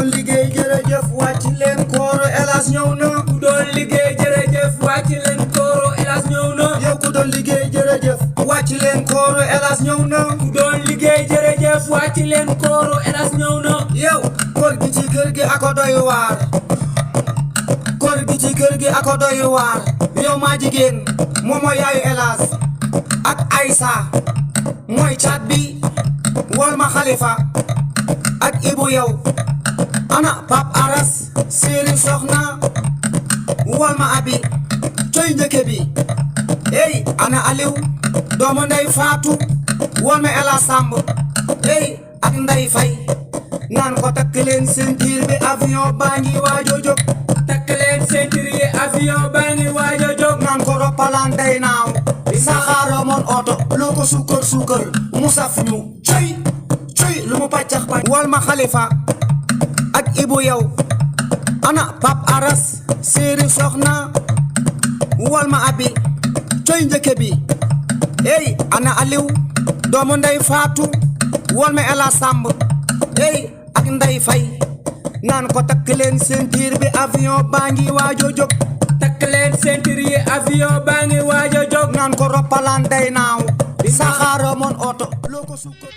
doon liggéey jërëjëf wàcc leen kooro Elas ñëw na ku doon liggéey jërëjëf wàcc leen kooro Elas ñëw na yow ku doon liggéey jërëjëf wàcc leen kooro Elas ñëw na ku doon liggéey jërëjëf wàcc leen kooro Elas ñëw na yow kër gi ci kër gi ako doy waar kër gi ci kër gi ako doy waar yow maa jigéen moom mooy yaayu Elas ak Aïssa mooy caat bi wol ma Khalifa ak Ibu yow ana Pap Aras Séeri Soxna wol ma Abi coy njëkke bi ey ana Aliou doomu Ndey Faatu wol ma Elas Samb ey ak Ndey Fay naan ko takk leen ceinture bi avion baa ngi waajo jóg takk leen ceinture yi avion baa ngi waajo jóg naan ko roppalaan day naaw saxaaro moon oto loo ko suukar suukar mu saf ñu coy coy lu mu pàccax pàcc wol ma Khalifa ak Ibu yow ana Pap Aras Séeri Soxna wol ma Abi coy njëkke bi ey ana Aliou doomu Ndey Faatu wol ma Elas Samb ey ak Ndey Fay naan ko takk leen ceinture bi avion baa ngi waajo jóg takk leen ceinture yi avion baa ngi waajo jóg naan ko roppalaan day naaw saxaaro moon oto loo ko suukar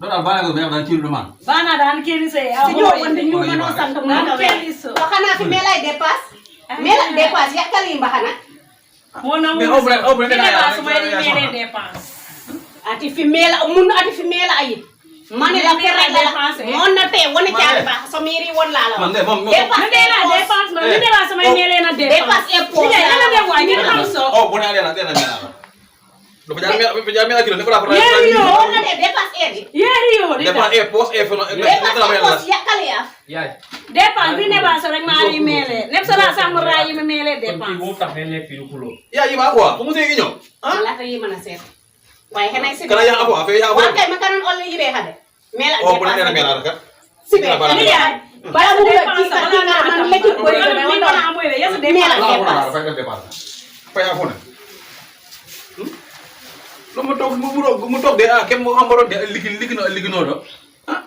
Dora bana ko be dan ci lu man. Bana dan kiri se. Si jo wonde ñu mëno sant mo na kiri so. Waxana fi melay dépasse. Melay dépasse yakali mbaxana. Mo na Mais obre ne na ba so may mele dépense. Ati fi mela mun ati fi mela ayi. Mane la ko rek la mon na te wona ci ba so miri won la la. Man de mom Dépense de la dépense ma ne ba so may mele na dépense. Dépasse e po. Ni la de wa ni xam so. Oh, bu na dena. Do pajam kilo ne ko la ko. Yeri yo. Wona de dépasse e di. Yeri yo de. Dépense e poste e fono. Dépasse yakali ya. Yaay. Dépense bi ne ba so rek ma yi mele. Nem so la sam ra yi mele dépense. wo tax ne nekk yu kulo Ya yi ba quoi. Ko mu sey gi ñew. La ta yi mëna set. Waye xenay ci. Kala ya abo afa ya abo. Wa kay ma kanon olle yibe xade. Mela Oh, bu na dena dépasse. mela ka. Sibe. Ni ya. Bala mu dépense bala man lekki Ko boy ni be ko na mo ye yes Mela dépense. dépasse. Fay def dépense. Fay afo na. Lo mu tok de ah kem mo amboron de ligi no do. Ah.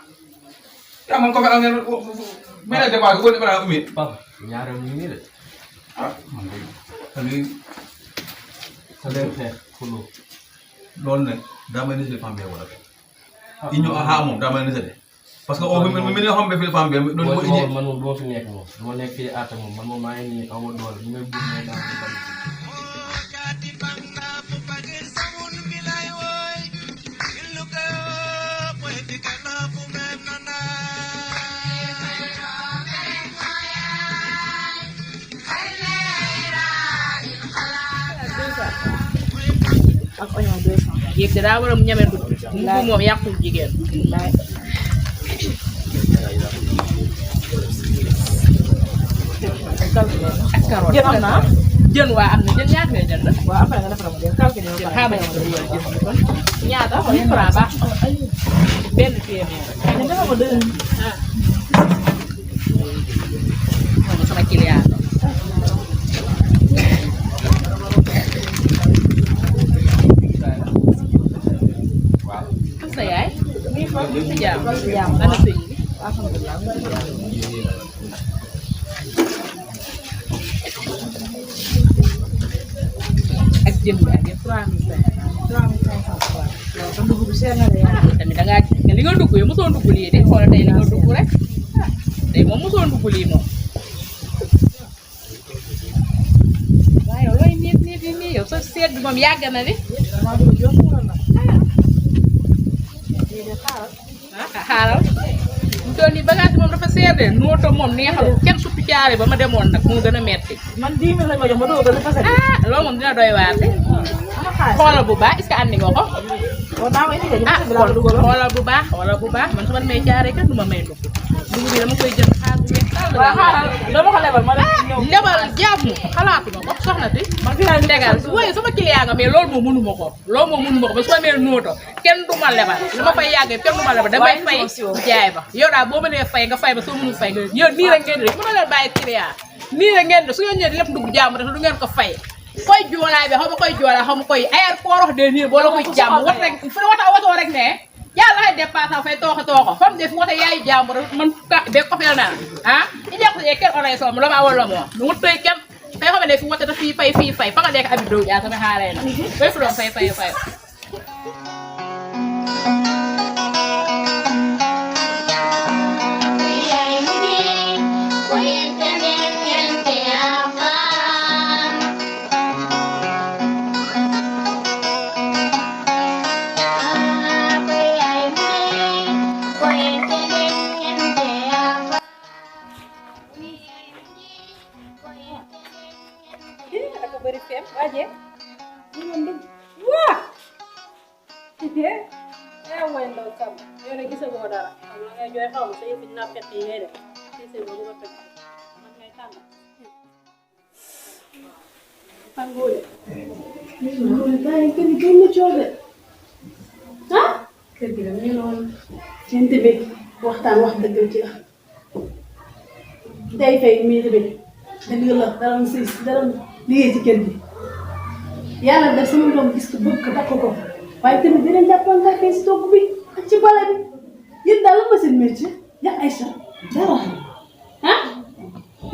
Ya man ko fa ngeen mela dépense ko defara umi. pap ñaara ñu ni de Ah, man de. Ani sa leen xeex kulo loolu nag daa may nisali femme bi wala i ñëw aha moom daa may nisali parce que o mi nga xam be fi femme bi doon ko iñe man moom doo fi nekk moom dama nekk fii aata moom man moom maa ngi nii aw ma doole ñu may buur may daan di bari Ak oignon 200. yéeg daa war a ñeme dugg mu moom yàqul jigéen ak carotte Jën am na? jën waa am na jën ñaata ngay jënd Waaw après nga defal ma jël calculé jën ba xaaral ma jënd jën bi kon ñaata 1000 francs baax benn téeméer ñu defal ma deux. moom sama client la sa yaay sa jaam ana sëñ bi Alhamdulillah. ak jën bi ak yëpp 3500. 3500 waaw. Loolu sa dugub bi seer na de yaa. tamit da ngaa li nga dugg yow mosoo dugg lii de xoolal tey li nga dugg rek tey moom mosoo dugg lii moom waaye yow looy nii yow sa seet bi moom yàgg na de Maa dugg jox ko na. Lii de xaaral. xaaral mu toll nii bagage moom dafa seer de nooto moom neexalul kenn suppi caare ba ma demoon nag moo gën a metti Man 10 000 lañ ma jox ma doog a dafa set. loolu moom dina doy waar de Ama xaalis. xoolal bu baax est-ce que andi nga ko xoolal bu baax man su ma may jaaree kat du ma may ndox dugub bi dama koy jënd xaar bu weex tàll dama ko lebal ma def ñëw lebal jaamu xalaatuma ko soxna si man fi la tegal waaye sama client nga mais loolu moom mënuma ko ba su ma mel nooto kenn du ma lebal lu ma fay yàggee kenn du ma lebal damay fay jaay ba yow daal boo mënee fay nga fay ba soo mënul fay nga yow nii rek ngeen di def mën na leen bàyyi client nii rek ngeen di su ngeen ñëwee lépp dugub jaamu def du ngeen ko fay koy joolaay bi xaw ma koy joolaay xaw ma koy ayar koo wax de nii boo la koy jàmm wat rek fu watoo rek ne yàlla ay dépassé fay tooxo fam def wata yaayu jàmbur man ka be ko fel naa i jàpp ye ken oray som lo ma wala mo nu wuttoy ken kay xamane fi wata fi fay fa nga dek abi do ya sama haare na be fu do fay kër gi dañuy noonu seen tamit waxtaan wax dëgg ci la day fay mii tamit dëgg la dara mu siis dara liggéey ci kër gi yàlla def sama doom gis ko bëgg ko takk ko waaye tamit dinañ jàppal nga fay si togg bi ak ci bale bi yéen daal la ma seen métier ya Aïcha dara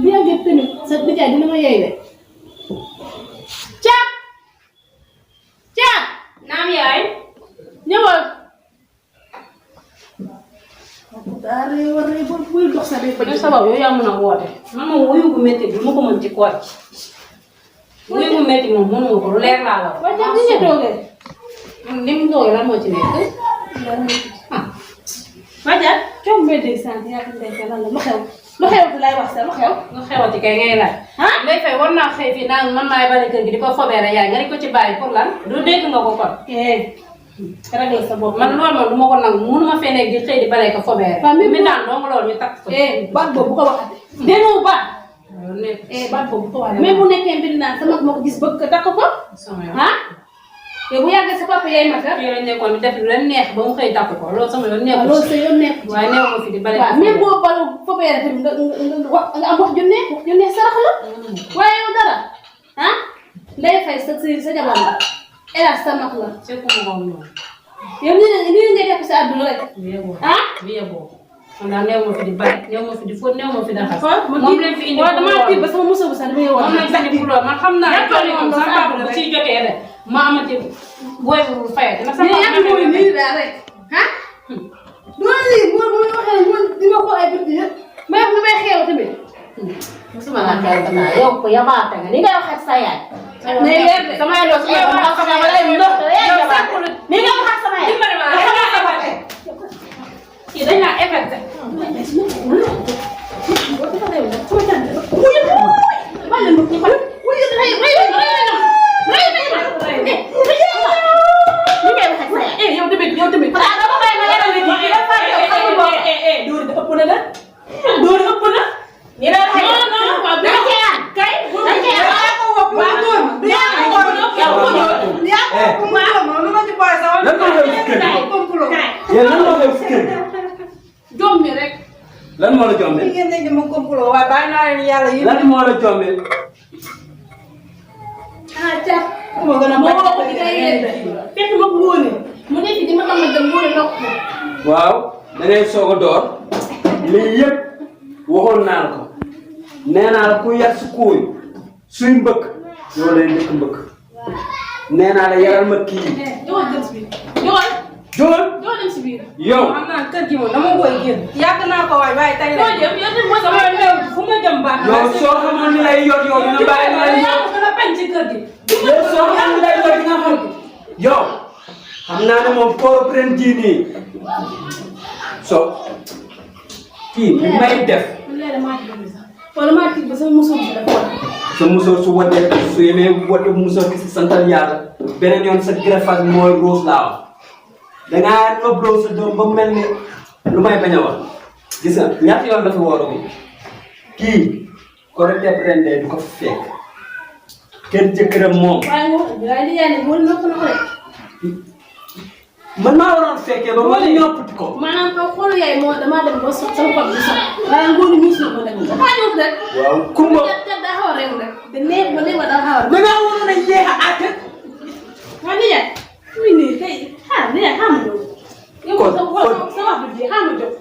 bu yàggee tamit sa nijaay dina ma yey de caab naam yaay ñëwal daa réew a réew buy dox sa réew ba sabab yow yaa mën a woote man moom wuyu gu métti bi ma ko mën ci koor ci wuyu gu métti moom mënuma ko lu leer laa la waaye caab ni ñu toogee li mu toogee lan moo ci nekk Badiane coono mbay dégg sant yaa ngi lay lan la lu xew lay wax sax lu xew. nga xewati kay ngay laaj. Ndeye Faye war naa xëy fii naan man maay bale kër gi di ko fobeere yaay nga di ko ci bàyyi pour lan du dégg nga ko kon. ragal sa bopp man loolu moom du ma ko nangu mënuma fee nekk di xëy di bale ko fobeere. waaw mi daan dong loolu ñu takk ko. baat boobu bu ko waxatee. déggoo baat. baat boobu bu ko waxatee. mais bu nekkee mbir naan sama moo ko gis bëgg ko takk ko. te bu yàggee sa papa yaay mag fii lañ nekkoon def lu leen neex ba mu xëy takk ko loolu sama yoon nekkul. loolu sa yoon nekkul. waaye néew ma fi di bale. waaw mais boo balu fobeere tamit nga am wax ju neex sarax la. waaye yow dara Ndeye Faye sa jabar la hélas sa mag la. c'est que mu ngoon noonu. yow nii ngay def sa àdduna rek. bi yeboo man daal néew ma fi di bale néew ma fi di fóot néew ma fi di xas. moom lañ fi indi pour loolu damaa tiit ba sama muso bu sax damay wax. moom lañ fi indi pour loolu man xam naa ne tool yi moom sama papa bu ciy jotee rek ma amati booy bu fayati nag sama papa mais yaa ngi nii daal rek loolu lii bu ma waxee man di ma xool ay bët yëpp may wax nga may xeew tamit. musuma la xeew dama yow ko yabaate nga ni ngay wax ak sa yaay. nay leer de sama yaay doon sama yaay wax sama yaay ndox ni nga wax ak sama yaay. dimbali ma la kii dañ laa effecté. lan moo la jombee. ngeen ne dama complot waaye bàyyi naa leen yàlla yi. lan moo la jombee. Caab. moo gën a moo wax ko di kay yéen fekk ma góone mu ne fi di ma xamal dem góone nokk ko. waaw da ngay soog a door lii yëpp waxoon naa la ko nee naa la ku yar si kuuy suy mbëkk yow lay njëkk mbëkk nee naa la yaral ma kii. ñëwal dem si biir ñëwal. jógal ñëwal dem si biir. yow. xam naa kër gi moom dama koy génn. yàgg naa ko waaye tey la. yow tamit mooy sama yoon fu ma jëm baax na. yow soo xamoon ni lay yor yow dina bàyyi ni lay yor. gën a bañ ci kër gi. yow soo xamoon ni lay yor dina xam. yow xam naa ne moom kóoru ren jii nii so kii li may def. léegi maa ci bëgg sax wala maa ci ba sama musul bi dafa war. sa musóor su wadee su yemee wadee musóor gi si santal yàlla beneen yoon sa greffage mooy rose laa wax dangaa nobloo sa doom ba mel ni lu may bañ a wax gis nga ñaata yoon dafa wóor ko kii correcté ren de du ko fekk kenn jëkkëram moom. waaye moom yaa ngi yaay ne moom nopp na ko rek. man maa waroon fekkee ba ma ñoppati ko. maanaam kaw xoolu yaay moo damaa dem ba sama xol bi sax waaye nguuru ñu si ko dem dafa ñëw rek. waaw kumba te daa xaw a réew rek te neex ba neex ba daa xaw a réew. da ngaa waroon a yéex a àtte. waaw ni yaay muy nii kay ni yaay xam nga loolu. yow sa wax bi ji xam nga jóg.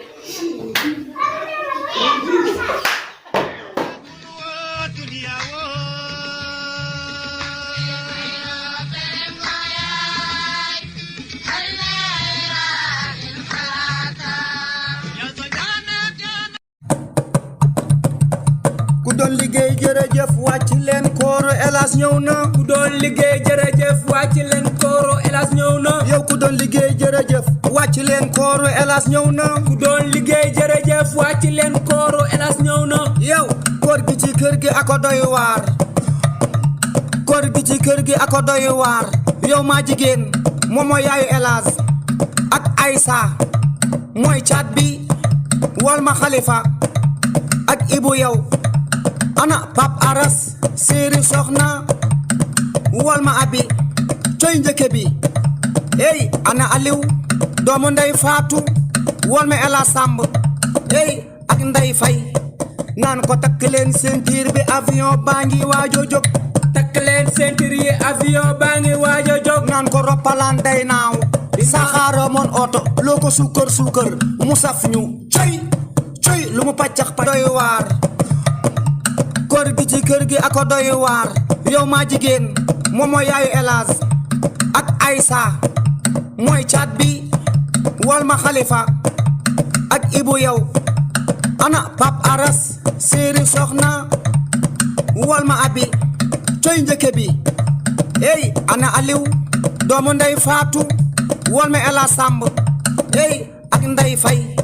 ku doon liggéey jërëjëf wàcc leen kooro Elas ñëw na. ku doon liggéey jërëjëf wàcc leen kooro Elas ñëw na. yow ku doon liggéey jërëjëf wàcc leen kooro Elas ñëw na. ku doon liggéey jërëjëf wàcc leen kooro Elas ñëw na. yow koor gi ci kër gi ako doy waar. koor gi ci kër gi ako doy waar. yow maa jigéen moom mooy yaayu Elas ak Aïssa mooy caat bi wal ma Khalifa ak Ibu yow. ana Pap Aras séeri soxna wal ma abi coy njëkke bi ey ana Aliou doomu ndey Faatu wal ma Ela Samb ey ak ndey Fay naan ko takk leen ceinture bi avion baa ngi waajo jóg takk leen ceinture yi avion baa ngi waajo jóg naan ko roppalaan day naaw saxaara moon oto loo ko suukar suukar mu saf ñu coy lu mu paccax pa doy waar koor gi ci kër gi ako doy waar yow maa jigéen moom mooy yaayu Elas ak Aïssa mooy caat bi wal ma Khalifa ak Ibu yow ana Pap Aras séeri soxna wal ma abi coy njëkke bi ey ana Aliou doomu ndey Faatu wal ma Ela Samb ey ak ndey Fay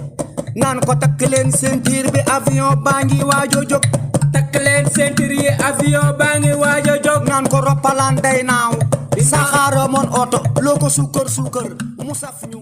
naan ko takk leen ceinture bi avion baa ngi waajo jóg takk leen ceinture yi avion baa ngi waajo jóg naan ko roppalaan day naaw saxaara moon oto loo ko suukar suukar mu saf ñu